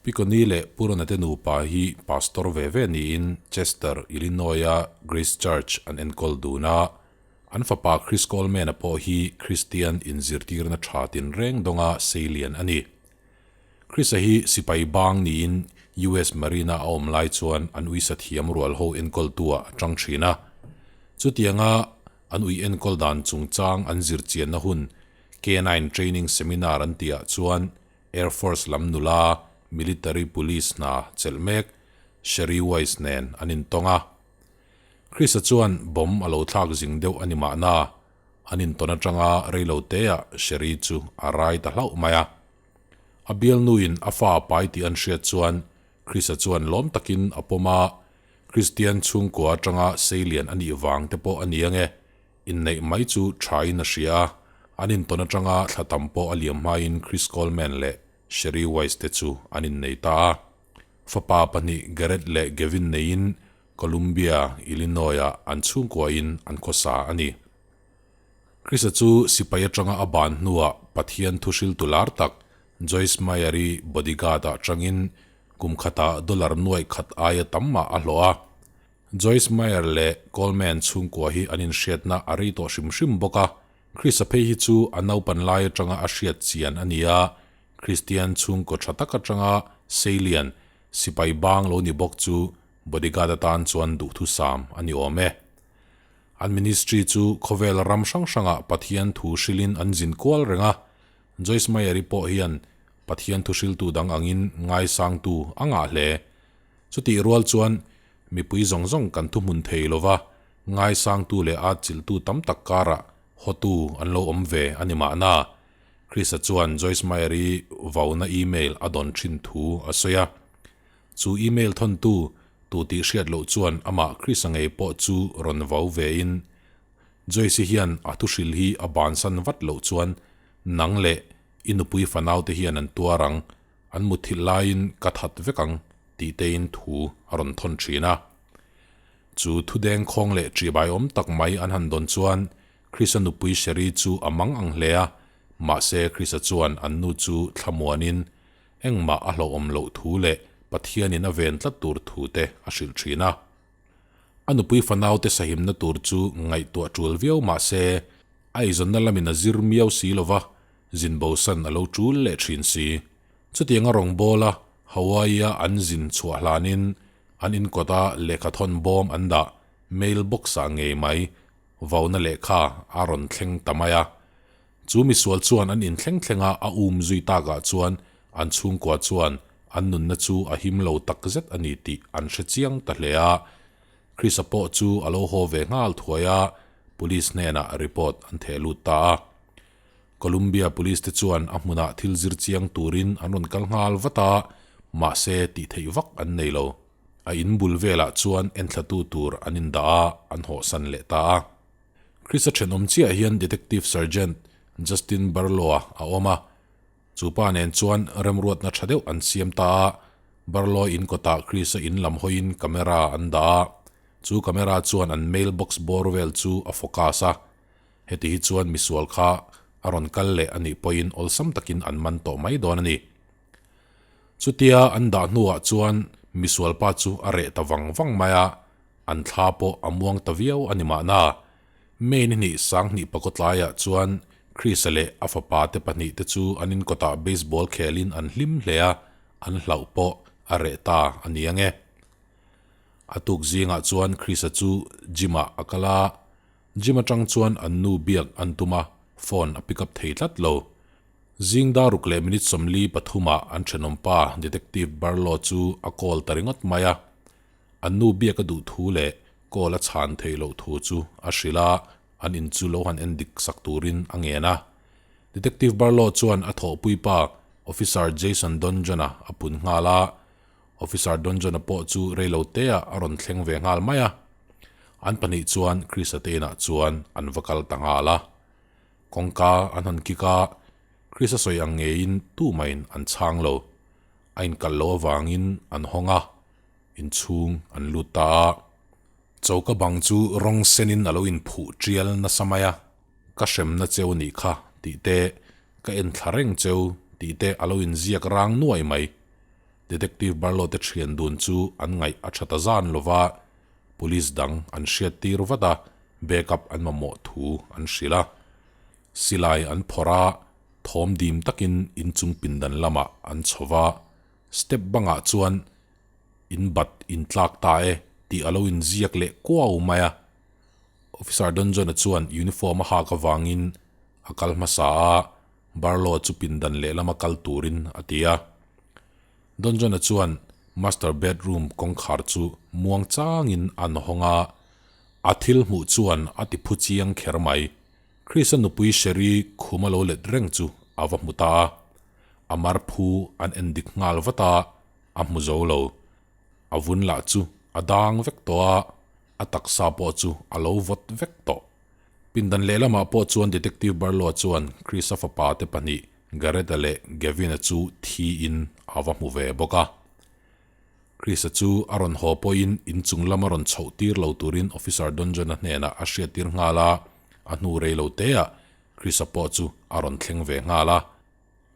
Pi Connie leh Pu Rona te nupa hi pastor ve ve niin Chester, Illinois-a Grace Church an enkawl dun a. An fapa Chris Coleman-a pawh hi Kristian inzirtirna tha tinreng dawnga seilian a ni. Chris-a hi sipai bang niin US Marine-a a awm lai chuan an uisa thiam rual ho enkawltu-ah a tang thin a. Chutianga an ui enkawl dan chungchang an zirchianna hun K-nine Training Seminar an tihah chuan Air Force lam nula Military Police hna chelh mek Sherry Wise nen an intawng a. Chris-a chuan bomb a lo thlak zing deuh a ni mahna, an intawn atanga reilo teah Sherry chu a rai ta hlauh mai a. A bialnuin a fa a pai tih an hriat chuan Chris-a chuan lawm takin a pawm a, Christian chhungkua atanga seilian a nih vang te pawh a ni ange, Inneih mai chu thain a hria a, an intawn atanga thla tam pawh a liam hmain Chris Coleman leh Sherry Wise te chu an innei ta a. Fapa pahnih Garrett leh Gavin neiin Columbia, Illinois-ah an chhungkuain an khawsa a ni. Chris-a chu sipai atanga a ban hnuah Pathian thuhriltu lar tak Joyce Meyer-i bodyguard-ah tangin kum khatah dollar nuaih khat aia tam mah a hlawh a. Joyce Meyer leh Coleman chhungkua hi an inhriatna a rei tawh hrim hrim bawk a, Chris-a phei hi chu a naupan lai atanga a hriat chian a ni a, Christian chhungkaw tha tak atanga seilian, sipai bang lo ni bawk chu bodyguard atan chuan duhthusam a ni awm e. An ministry chu khawvel ram hrang hrangah Pathian thu hrilhin an zin kual reng a, Joyce Meyer-i pawh hian Pathian thu hriltu dang angin ngaisangtu a ngah hle. Chutih rual chuan mipui zawng zawng kan thuhmun thei lo va, ngaisangtu leh at chilhtu tam tak karah hawtu an lo awm ve a ni mahna. Chris-a chuan Joyce Meyer-i vauna email a dawn thin thu a sawi a. Chu email thawntu tu tih hriat loh chuan amah Chris-a ngei pawh chu rawn vau vein, Joyce-i hian a thuhril hi a bansan vat loh chuan nang leh i nupui fanaute hian an tuar ang, An mutthilh laiin ka that vek ang tih tein thu a rawn thawn thin a. Chu thudeng khawng leh ṭihbai awm tak mai an han dawn chuan Chris-a nupui Sherry chu a mang ang hle a, mahse Chris-a chuan an nu chu thlamuanin engmah a hlauhawm loh thu leh Pathianin a ven tlat tur thu te a hrilh thin a. A nupui fanaute sahimna tur chu ngaihtuah ṭul viau mahse a eizawnna lamin a zir miau si lova, Zin bosan a lo tul leh thin si. Chutianga rawngbawla Hawaii-a an zin chhuah hlanin an inkawta lehkhathawn bawm an dah mail box-ah ngei mai vauna lehkha a rawn thleng ta mai a. Chu misual chuan an inthleng thlenga a um zui takah chuan an chhungkua chuan an nunna chu a him lo takzet a ni tih an hre chiang ta hle a. Chris-a pawh chu a lo haw ve nghal thuai a, police hnenah report an theh lut ta a. Columbia Police te chuan a hmunah thil zir chiang turin an rawn kal nghal vat a, mahse tih theih vak an nei lo. A in bul velah chuan enthlatu tur an indah a, an hawhsan leh ta a. Chris-a thenawm chiah hian Detective Sergeant Justin Barlow-a a awm a, chu pa nen chuan remruatna tha deuh an siam ta a. Barlow in kawtah Chris-a in lam hawiin camera an dah a, chu camera chuan an mail box bawr vel chu a focus a. Heti hi chuan misual kha a rawn kal leh a nih pawhin awlsam takin an man tawh mai dawn a ni. Chutia an dah hnuah chuan misual pa chu a reh ta vang vang mai a, an thla pawh a muang ta viau a ni mahna. May ni hnih sanghnih pakawtlaiah chuan Chris-a leh a fapa te pahnih te chu an inkawtah baseball khelin an hlim hle a, an hlauh pawh a reh ta a ni ange. A tuk zingah chuan Chris-a chu gym-ah a kal a, Gym atang chuan an nu biak an tum a, phone a pick up thei tlat lo. Zing daruk leh minute 43 ah an thenawm pa Detective Barlow chu a call ta ringawt mai a. An nu biak a duh thu leh call a chhan theih loh thu chu a hrilh a, an in chu lo han en dik sak turin a ngen a. Detective Barlow chuan a thawhpui pa Officer Jason Donjon-a a pun nghal a, Officer Donjon-a pawh chu reilo teah a rawn thleng ve nghal mai a. An pahnih chuan Chris-a te inah chuan an va kal ta nghal a. Kawngka an han kik a, Chris-a sawi ang ngeiin tumahin an chhang lo. A inkalh loh avangin an hawng a, inchhung an lut ta a. Choka bang chu rawng senin a lo inphuh tial nasa mai a, Ka hremna cheu nih kha tih te, Ka enthla reng cheu tih te a lo inziak rang nuai mai. Detective Barlow te thian dun chu an ngaih a tha ta zan lova, Police dang an hriat tir vat a, backup an mamawh thu an hrilh a. Silai an phawrh a, thawm dim takin inchung pindan lamah an chho va, step bangah chuan in bat intlak ta e tih a lo inziak leh kuau mai a. Officer Donjon-a chuan uniform a hak avangin a kal hmasa a, Barlow chu pindan lehlama kal turin a ti a. Donjon-a chuan master bedroom kawngkhar chu muang changin a nawhawng a, a thil hmuh chuan a ti phu chiang kher mai. Chris-a nupui Sherry khum a lo let reng chu a va hmu ta a, a mar phu an en dik nghal vat a, a hmu zo lo. A vun lah chu a dang vek tawh a, a taksa pawh chu a lo vawt vek tawh. Pindan lehlamah pawh chuan Detective Barlow chuan Chris-a fapa te pahnih Gareth-a leh Gavin-a chu thiin a va hmu ve bawk a. Chris-a chu a rawn haw pawhin inchung lam a rawn chhoh tir lo turin Officer Donjon-a hnenah a hriattir nghal a, a hnu rei lo teah Chris-a pawh chu a rawn thleng ve nghal a.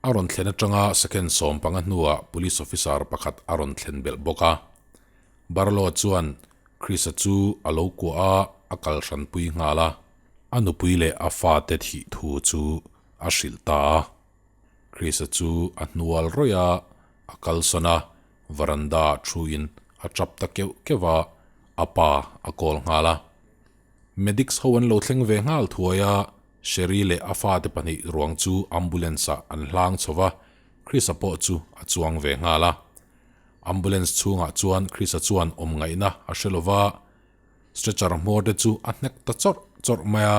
A rawn thlen atanga second 15 hnuah Police Officer pakhat a rawn thlen belh bawk a. Barlow chuan Chris-a chu a lo kuah a, a kal hranpui nghal a. A nupui leh a fate thih thu chu a hrilh ta a. Chris-a chu a hnual rawih a, a kalsawn a, veranda ah thuin a tap ta keuh keuh a, a pa a call nghal a. Medics ho an lo thleng ve nghal thuai a, Sherry leh a fate pahnih ruang chu ambulance ah an hlang chho va, Chris-a pawh chu a chuang ve nghal a. Ambulance chhungah chuan Chris-a chuan awm ngaihna a hre lo va, stretcher hmawr te chu a hnek ta chawrh chawrh mai a,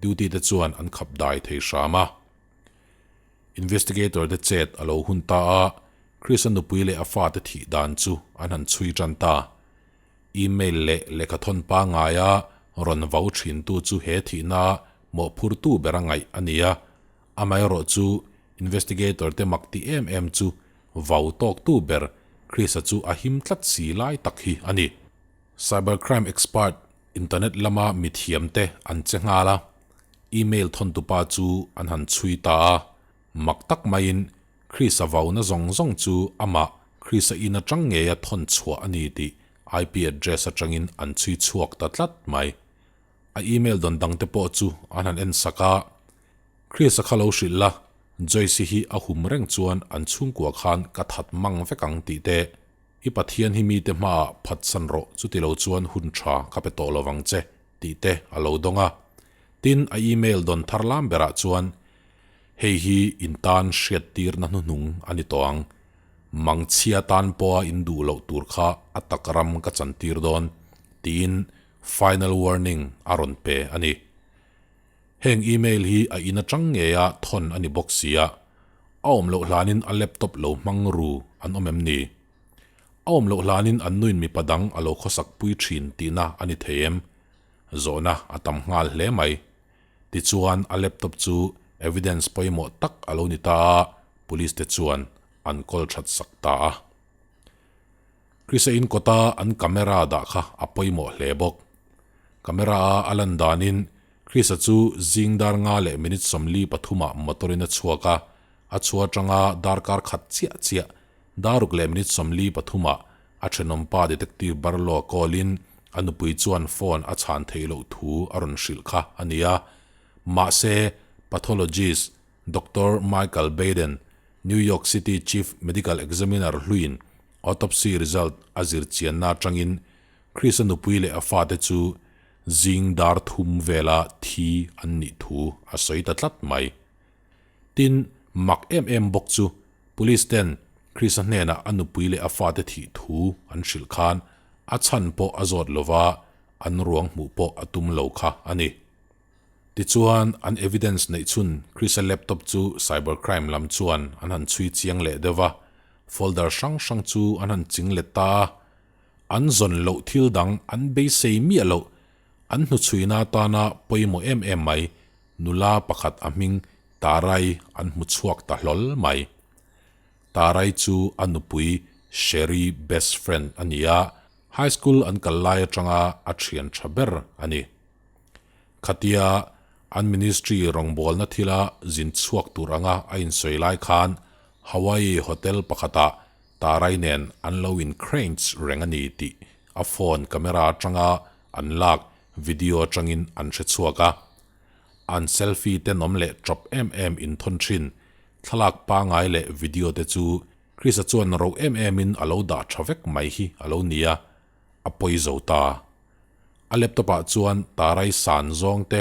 duty te chuan an khap dai thei hram a. Investigator te chet a lo hun ta a, Chris-a nupui leh a fate thih dan chu an han chhui tan ta. Email leh lehkhathawn pangaia rawn vau thintu chu he thihna mawhphurtu bera ngaih a ni a, amaherawh chu investigator te mak ti em em chu vau tawktu ber Chris-a chu a him tlat si lai tak hi a ni. Cybercrime expert internet lama mithiam te an che nghal a, email thawntupa chu an han chhui ta a, Mak tak maiin Chris-a vauna zawng zawng chu amah Chris-a in atang ngeia thawn chhuah a ni tih IP address atangin an chhui chhuak ta tlat mai. A email dawn dangte pawh chu an han en sak a, Chris-a kha lo hrilh la, Joyce-i hi a hum reng chuan an chhungkua khan ka that mang vek ang tih te, I Pathian hi mite hmaah phatsan rawh chuti lo chuan hun tha ka pe tawh lovang che tih te a lo dawng a. Tin, a email dawn thar lam berah chuan Hei hi in tan hriattirna hnuhnung a ni tawh ang. Mangchhia tan pawha in duh loh tur kha a tak ram ka chantir dawn, tiin final warning a rawn pe a ni. Heng email hi a in atang ngeia thawn a ni bawk sia, a awm loh hlanin a laptop lo hmang ru an awm em ni? A awm loh hlanin an nuin mipa dang a lo khawsak pui thin tihna a ni thei em? Zawhna a tam nghal hle mai. Tichuan a laptop chu evidence pawimawh tak a lo ni ta a, police te chuan an kawl that sak ta a. Chris-a in kawta an camera dah kha a pawimawh hle bawk. Camera a a lan danin Chris-a chu zing dar nga leh minute 43 ah motor in a chhuak a, a chhuah atanga darkar khat chiah chiah daruk leh minute 43 ah a thenawmpa Detective Barlow call in a nupui chuan phone a chhan theih loh thu a rawn hrilh kha a ni a. Mahse, pathologist Doctor Michael Baden, New York City Chief Medical Examiner hluin autopsy result a zir chianna atangin Chris-a nupui leh a fate chu zing dar thum vela thi an nih thu a sawi ta tlat mai. Tin, mak em em bawk chu Police ten Chris-a hnenah a nupui leh a fate thih thu an hrilh khan a chhan pawh a zawt lova, an ruang hmuh pawh a tum lo kha a ni. Tichuan, an evidence neih chhun Chris-a laptop chu cyber crime lam chuan an han chhui chiang leh deuh va, folder hrang hrang chu an han ching let ta a. An zawn loh thil dang an beisei miah loh, an hnuchhuina atana pawimawh em em mai, nula pakhat a hming Tarai an hmu chhuak ta hlawl mai. Tarai chu a nupui Sherry best friend a ni a, high school an kal lai atanga a thian tha ber a ni. Khatia an ministry rawngbawlna thila zin chhuak tur anga a insawi lai khan Hawaii hotel pakhatah. Tarai nen an lo in crange reng a ni tih a phone camera atanga an lak video atangin an hre chhuak a. An selfie tenawm leh tawp em em inthawn thin thlalak pangai leh video te chu Chris-a chuan ro em em in a lo dah tha vek mai hi a lo ni a, a pawi zo ta. A laptop ah chuan Tarai san zawng te,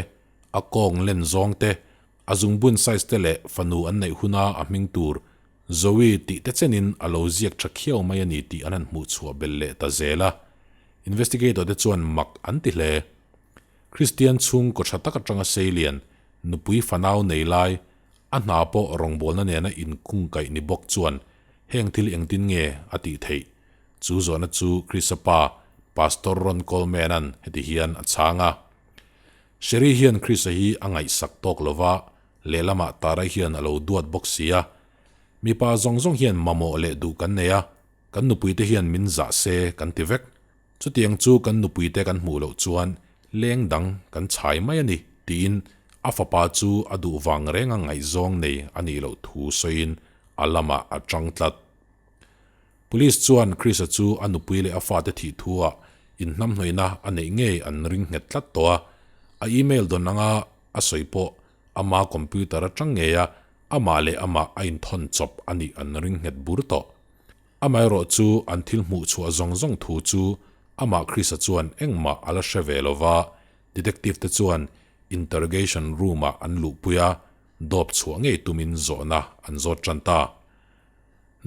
a kawng len zawng te, a zungbun size te leh fanu an neih huna a hming tur Zoe tih te chenin a lo ziak tha khiau mai a ni tih an han hmuh chhuah belh leh ta zel a. Investigator te chuan mak an ti hle. Kristian chhungkaw tha tak atanga seilian, nupui fanau nei lai, a hna pawh rawngbawlna nena inkungkaih ni bawk chuan heng thil engtin nge a tih theih? Chu zawhna chu Krista pa, Pastor Ron Coleman-a'n heti hian a chhang a. Sherry hian Krista hi a ngaihsak tawk lo va, lehlamah Tara hian a lo duat bawk si a. Mipa zawng zawng hian mamawh leh duh kan nei a, kan nupuite hian min zah se kan ti vek. Chutiang chu kan nupuite kan hmuh loh chuan leng dang kan chhai mai a ni, tiin a fapa chu a duh vang renga ngaihzawng nei a nih loh thu sawiin a lamah a chang tlat. Police chuan Chris-a chu a nupui leh a fate thih thu-ah inhnamhnawihna a neih ngei an ring nghet tlat tawh a, a email dawn anga a sawi pawh ama computer atang ngei a amah leh amah a inthawn chawp a nih an ring nghet bur tawh. Amaherawh chu an thil hmuh chhuah zawng zawng thu chu amah Chris-a chuan engmah a la hre ve lo va, detective te chuan interrogation room-ah an luhpui a, dawp chhuah ngei tumin zawhna an zawt tan ta.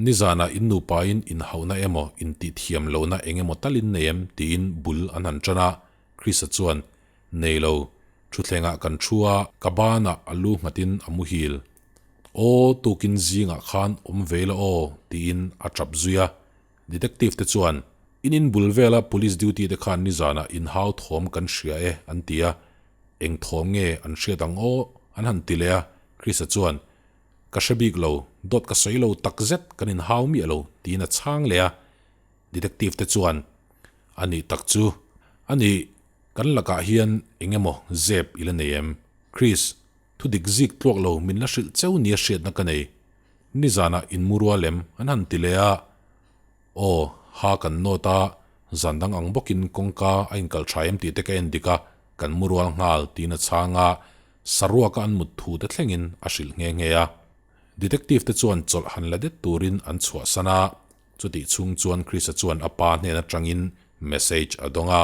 Nizanah in nupain inhauhna emaw intihthiam lohna eng emaw talin nei em tiin bul an han tan a, Chris-a chuan, Nei lo, thutthlengah kan thu a, ka banah a lu nghatin a muhil. Aw, tukin zingah khan awm ve la aw, tiin a tap zui a. Detective te chuan, In in bul vela police duty te khan nizanah inhau thawm kan hria e, an ti a. Eng thawm nge an hriat ang aw, an han ti leh a. Chris-a chuan, Ka hre bik lo, dawt ka sawi lo takzet, kan inhau miah lo, tiin a chhang leh a. Detective te chuan, A nih tak chu, a nih, kan lakah hian eng emaw zep i la nei em? Chris, Thu dik zik tluak lo min la hrilh cheu nia hriatna ka nei. Nizanah in mu rual em? An han ti leh a. Aw, ha kan nawt a, zan dang ang bawkin kawngka a inkalh tha em tih te ka en dik a, kan mu rual nghal tiin a chhang a, saruaka an mut thu te thlengin a hrilh nghe nghe a. Detective te chuan chawlh han la det turin an chhuahsan a, chutih chhung chuan Chris-a chuan a pa hnen atangin message a dawng a.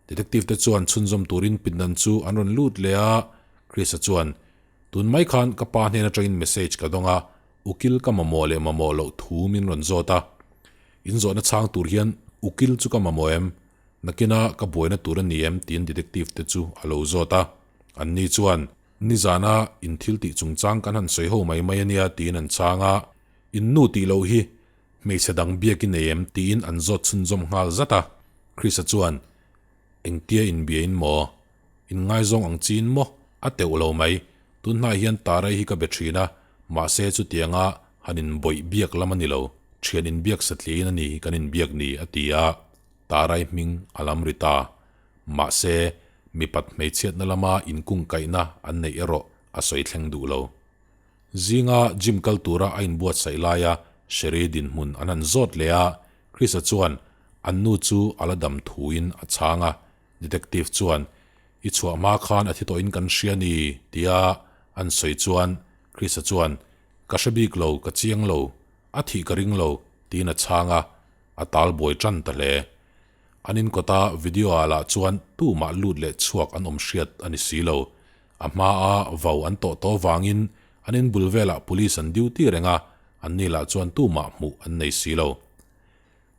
Detective te chuan chhunzawm turin pindan chu an rawn lut leh a, Chris-a chuan, Tun mai khan ka pa hnen atangin message ka dawng a, ukil ka mamawh leh mamawh loh thu min rawn zawt a. In zawhna chhang tur hian ukil chu ka mamawh em? Nakina ka buaina tur a ni em? tiin detective te chu a lo zawt a. Anni chuan, Nizana in thil tih chungchang kan han sawi ho mai mai a nia tiin an chhang a. In nu tih loh hi Hmeichhe dang biak i nei em? tiin an zawt chhunzawm nghal zat a. Chris-a chuan, Engtia inbiain maw? Inngaizawng ang chiin maw? A teuh lo mai. Tun hnai hian Tarai hi ka be thin a, mahse chutianga han inbawih biak lam a ni lo. Thian inbiak satliin a ni kan inbiak ni, a ti a. Tarai hming a lam ri ta. Mahse, mipat hmeichhiatna lama inkungkaihna an neih erawh a sawi thleng duh lo. Zinga gym kal tura a inbuatsaih laia Sherry dinhmun an han zawt leh a, Chris-a chuan an nu chu a la dam thuin a chhang a, Detective chuan, I chhuah hma khan a thi tawhin kan hria ni, tia an sawi chuan Chris-a chuan, Ka hre bik lo, ka chiang lo, a thih ka ring lo, tiin a chhang a, a tal buai tan ta hle. An inkawta video ah lah chuan tumah lut leh chhuak an awm hriat a ni si lo. A hmaa vau an tawh tawh vangin an inbul velah police an duty reng a, anni lah chuan tumah hmuh an nei si lo.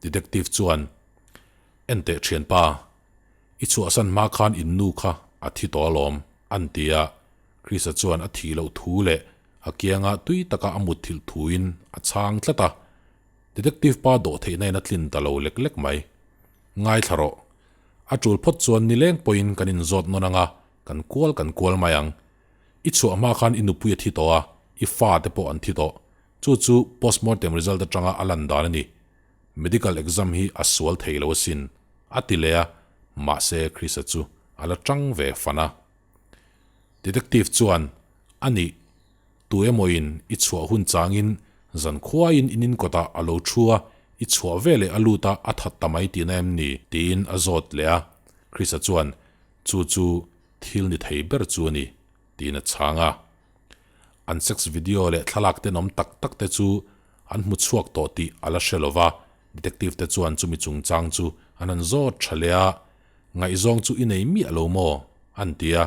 Detective chuan, Enteh thianpa, i chhuahsan hma khan in nu kha a thi tawh alawm, an ti a. Chris-a chuan a thih loh thu leh a kianga tui taka a mutthilh thuin a chhang tlat a. Detective pa dawh theihna in a tlin ta lo lek lek mai. Ngaithla rawh. A tul phawt chuan nileng pawhin kan inzawt nawn ang a, kan kual kan kual mai ang. I chhuah hma khan i nupui a thi tawh a, i fa te pawh an thi tawh. Chu chu postmortem result atanga a lan dan a ni. Medical exam hi a sual thei lo asin, a ti leh a, mahse Chris-a chu a la tang ve fan a. Detective chuan, A nih, tu emawin i chhuah hun changin Zankhuain in inkawtah a lo thu a, i chhuah veleh a lut a, a that ta mai tihna em ni? tiin a zawt leh a. Chris-a chuan, Chu chu thil ni thei ber chu a ni, tiin a chhang a. An sex video leh thlalak tenawm tak tak te chu an hmu chhuak tawh tih a la hre lo va, detective te chuan chumi chungchang chu an han zawt tha leh a, Ngaihzawng chu i nei miah lo maw? an ti a.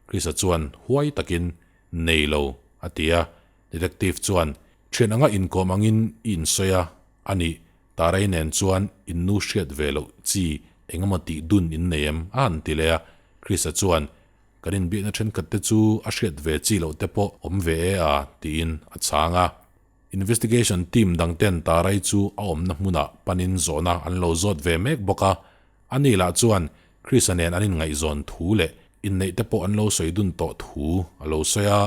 Chris-a chuan huai takin, Nei lo, a ti a. Detective chuan, Thian anga inkawm angin i insawi a, a nih, Tarei nen chuan in nu hriat ve loh chi engemaw tih dun in nei em? a han ti leh a. Chris-a chuan, Kan inbiakna thenkhat te chu a hriat ve chi loh te pawh awm ve e a, tiin a chhang a. Investigation team dang ten Tarei chu a awmna hmunah panin zawhna an lo zawt ve mek bawk a. Ani lah chuan Chris-a nen an inngaihzawn thu leh inneih te pawh an lo sawi dun tawh thu a lo sawi a.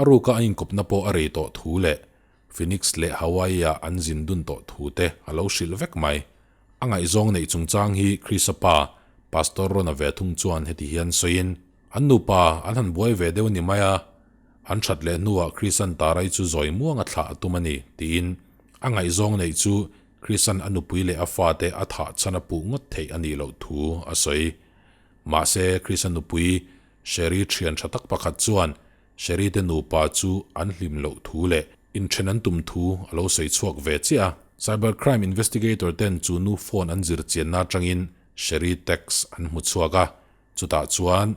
A ruka an inkawpna pawh a rei tawh thu leh Phoenix leh Hawaii-ah an zin dun tawh thu te a lo hrilh vek mai. A ngaihzawng neih chungchang hi Chris-a pa, Pastor Ron-a ve thung chuan heti hian sawiin, An nupa an han buai ve deuh ni mai a, an that leh hnuah Chris-a'n Tarai chu zawi muanga thlah a tum a ni, tiin a ngaihzawng neih chu Chris-a'n a nupui leh a fate a thah chhan a puh ngawt theih a nih loh thu a sawi. Mahse, Chris-a nupui Sherry thian tha tak pakhat chuan Sherry te nupa chu an hlim loh thu leh inthen an tum thu a lo sawi chhuak ve chiah a. Cyber crime investigator ten chu nu phone an zir chianna atangin Sherry text an hmu chhuak a, chutah chuan,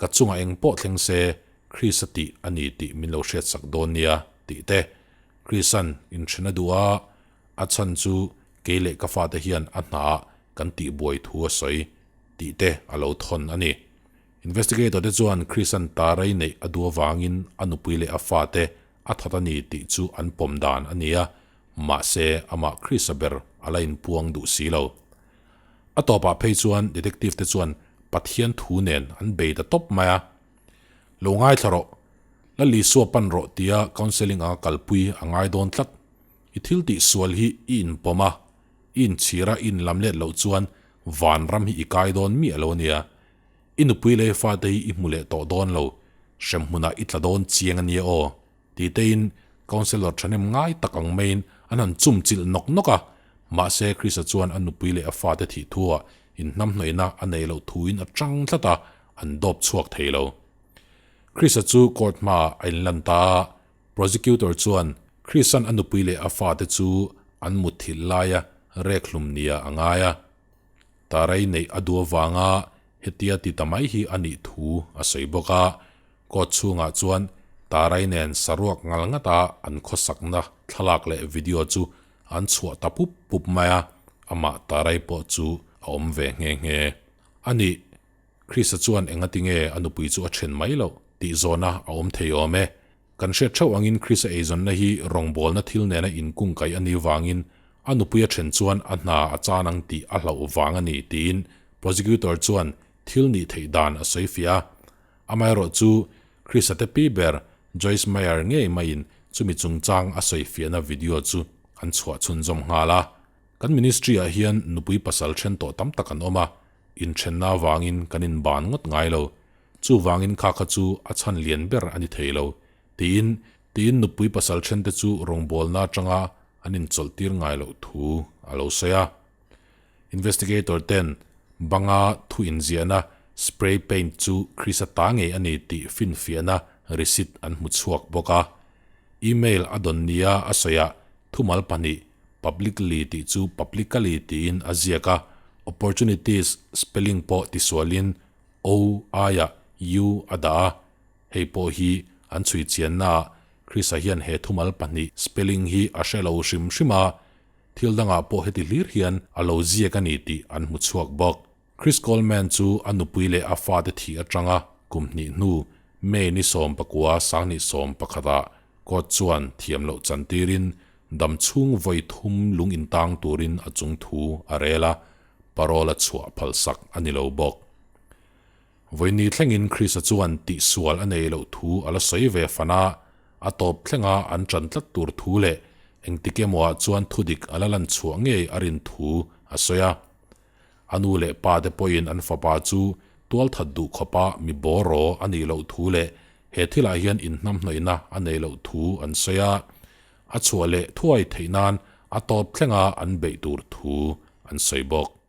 Ka chungah eng pawh thleng se Chris a tih a ni tih min lo hriatsak dawn nia tih te. Chris-a'n inthen a duh a, a chhan chu kei leh ka fate hian a hnaah kan tihbuai thu a sawi tih te a lo thawn a ni. Investigator te chuan Chris-a'n Tarai neih a duh avangin a nupui leh a fate a that a ni tih chu an pawm dan a ni a, mahse amah Chris-a ber a la inpuang duh si lo. A tawpah phei chuan detective te chuan Pathian thu nen an bei ta tawp mai a. Lo ngaithla rawh, la Lisua pan rawh tia counselling anga kalpui a ngai dawn tlat. I thil tih sual hi i inpawm a, i inchhir a i inlam let loh chuan vanram hi i kai dawn miah lo a nia. I nupui leh fate hi i hmu leh tawh dawn lo, hremhmunah i tla dawn chiang a nia aw, ti teiin counsellor thahnem ngai tak ang maiin an han chum chilh nawk nawk a. Mahse, Krista chuan a nupui leh a fate thih thuah inhnamhnawihna a neih loh thuin a chang tlat a, an dawp chhuak thei lo. Krista chu court hmaah a inlan ta a, prosecutor chuan Krista'n a nupui leh a fate chu an mutthilh laia rek hlum nia a ngai a. Tarai neih a duh avanga hetia ti ta mai hi a nih thu a sawi bawk a, court chhungah chuan Tarai nen saruak ngal ngata an khawsakna thlalak leh video chu an chhuah ta pup pup mai a, amah Tarai pawh chu a awm ve nghe nghe a ni. Krista chuan engati nge a nupui chu a then mai loh tih zawhna a awm thei awm e. Kan hriat theuh angin Krista eizawnna hi rawngbawlna thil nena inkungkaih a nih vangin a nupui a then chuan a hna a chan ang tih a hlauh vang a ni tiin prosecutor chuan thil nih theih dan a sawi fiah a. Amaherawh chu Krista te pi ber Joyce Meyer ngei maiin chumi chungchang a sawi fiahna video chu an chhuah chhunzawm nghal a. Kan ministry ah hian nupui pasal then tawh tam tak an awm a, inthenna avangin kan inban ngawt ngai lo. Chuvangin kha kha chu a chhan lian ber a ni thei lo, tiin tiin nupui pasal thente chu rawngbawlna atanga an inchawlh tir ngai loh thu a lo sawi a. Investigator ten banga thu inziahna spray paint chu Chris-a ta ngei a ni tih finfiahna receipt an hmu chhuak bawk a. Email a dawn nia a sawiah thumal pahnih publicly tih chu publically tiin a ziak a, opportunities spelling pawh tisualin O aiah U a dah a, hei pawh hi an chhui chiannaah Krista hian he thumal pahnih spelling hi a hre lo hrim hrim a, thil dangah pawh heti hlir hian a lo ziak a ni tih an hmu chhuak bawk. Chris Coleman chu a nupui leh a fate thih atanga kum hnih hnu May ni 19 2011ah court chuan thiam loh chantirin dam chhung vawi thum lung intang turin a chung thu a rel a, parole a chhuah phalsak a ni lo bawk. Vawiini thlengin Krista chuan tihsual a nei loh thu a la sawi ve fan a, a tawp thlenga an ṭan tlat tur thu leh engtik emawah chuan thudik a la lan chhuah ngei a rin thu a sawi a. A nu leh pa te pawhin an fapa chu tualthat duh khawpa mi bawraw a nih loh thu leh he thilah hian inhnamhnawihna a nei loh thu an sawi a. a chhuah leh thuai theih nan a tawp thlenga an beih tur thu an sawi bawk.